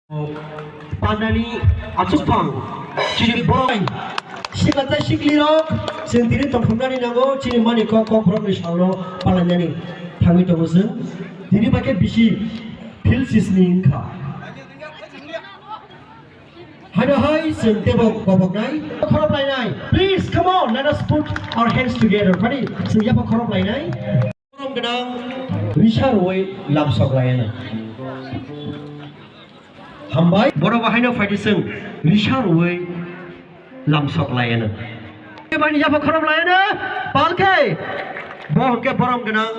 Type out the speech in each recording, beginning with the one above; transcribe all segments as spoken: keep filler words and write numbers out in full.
Pandani achukphang chini borok sikla tei siklirok chwng tini tongthoknani nango chini mani kok kokrokni salno palainani thangwi tongo chwng. Tini bai khe bisi field sisni wngkha. Haino hai chwng teibo koboknai khorok lainai. Please, come on, let us put our hands together. Phani chwng yapha khorok lainai. Borom gwnang risa rwui lamsok laiano. Hambai, bono bahaino phaidi chwng risa rwui lamsok laiano. Bani yapha khorok laiano, palkhe bo hwnkhe borom gwnang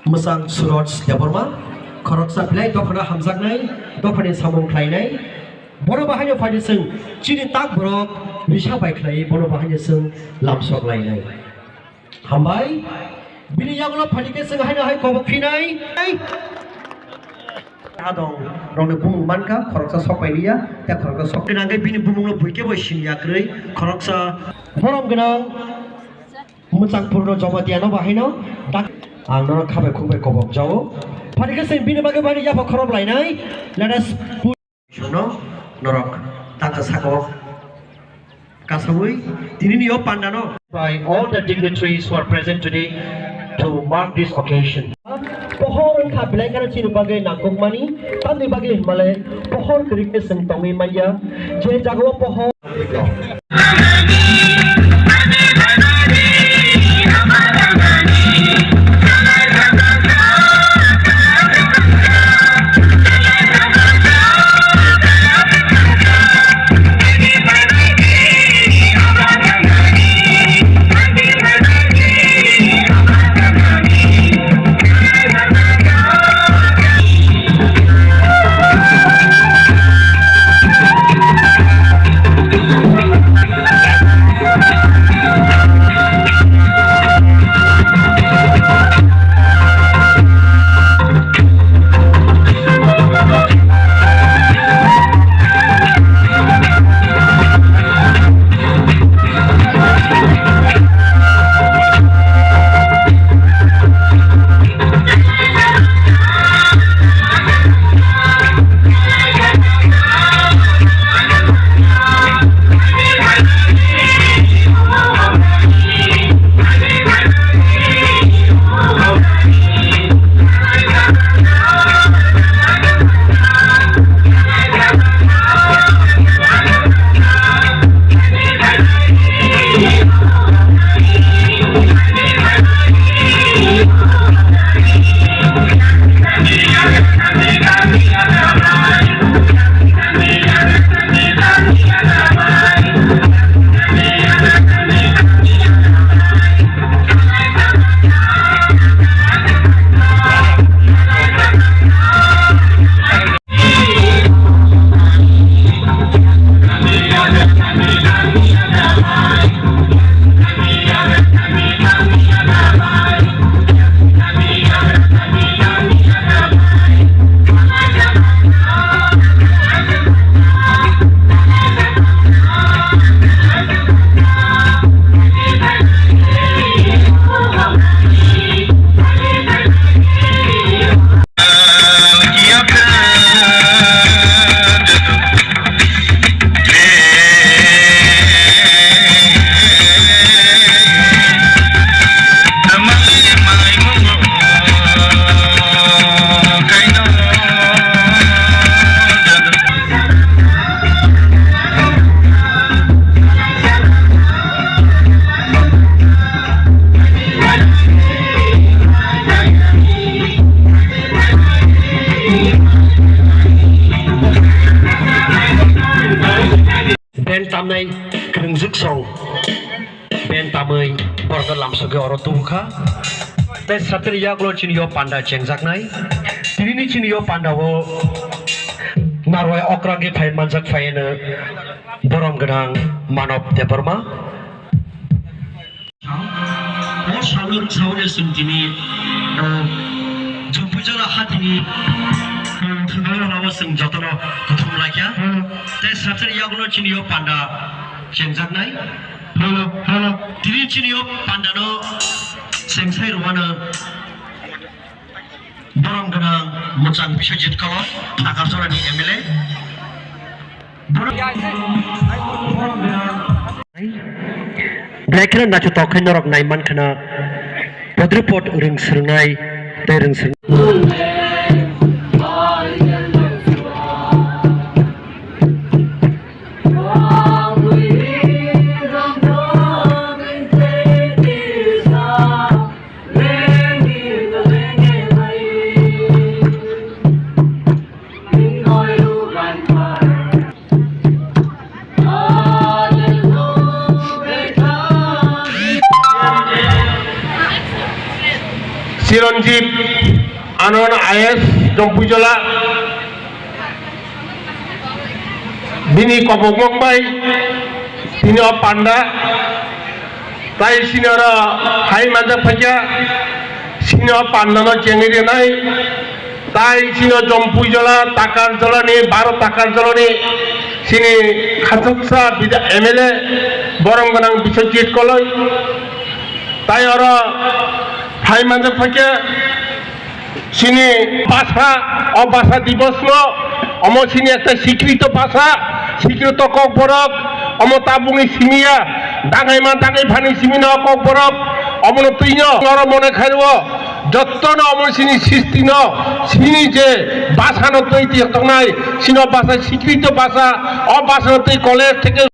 mwchang Suraj Debbarma, khoroksa belai dophano hamjaknai, dophani samung khlainai. Bono bahaino phaidi chwng chini tak borok risa bai khlai, bono bahaino chwng lamsok lainai. Hambai, bini yagulo phaidi khe chwng haino hai kobok phinai. Adong rokni bumung mankha, khoroksa sok pai liya, tei khoroksa sok. Gwnang khe bini bumungno buikhe bo siniya kwrwi, khoroksa. Borom gwnang mwchang purno Jamatia no bahaino dak-, ang norok khabai khukbai kobok jao. Phaidi khe chwng bini bagwi bani yapha khorok lainai. Let us put Sukno norok tangka sako kasawi tinini o pandano. By all the dignitaries who are present today to mark this occasion. Pohor wngkha belai kheno chini bagwi nangkukmani, tamni bagwi hwnmale pohor kwrwikhe chwng tongwi manya, je jagao pohor. Band tamnai kwrwngjwk song, band tamwi borokno lamsogwi oro tubukha. Tei satri yagulo chini yo panda chengjaknai. Tinini chini yo panda o narwai okrangwi phai manjak phaiano borom gwnang Manob Debbarma. O salon saune chwng tini, o, chwng puijora hatini, o, thwngnairokno chwng jotono kuthum laikha. Tei sachar yagulo chini yo panda chengjaknai. Tini chini yo pandano chengsai rwano borom gwnang mwchang Biswajit Kolom, Nagarjorani M L A. Belai kheno naithotok khe norok nai man kheno podripod rwng swrwngnai tei rwng swrwng. Chiranjit Anand I A S Jompuijola, bini kobokmok bai tini o panda. Tai sini oro hai manjak phaikha, sini o pandano chengwi rwnai. Tai sini o Jompuijola, Takarjolani, baro Takarjolani sini khachuksa bida M L A, borom gwnang Biswajit Koloi. Tai oro hai manjak phaikha, sini basa, o basa dibosno, omo sini ekta sikrito basa, sikrito kokborok, omo tabukni simiya, dangaima dangai phani simino kokborok, omono twino oro mone khairo, jottono omo sini sistino, sini je basano twi tiyok tongnai, sino basa sikrito basa, o basano twi college theke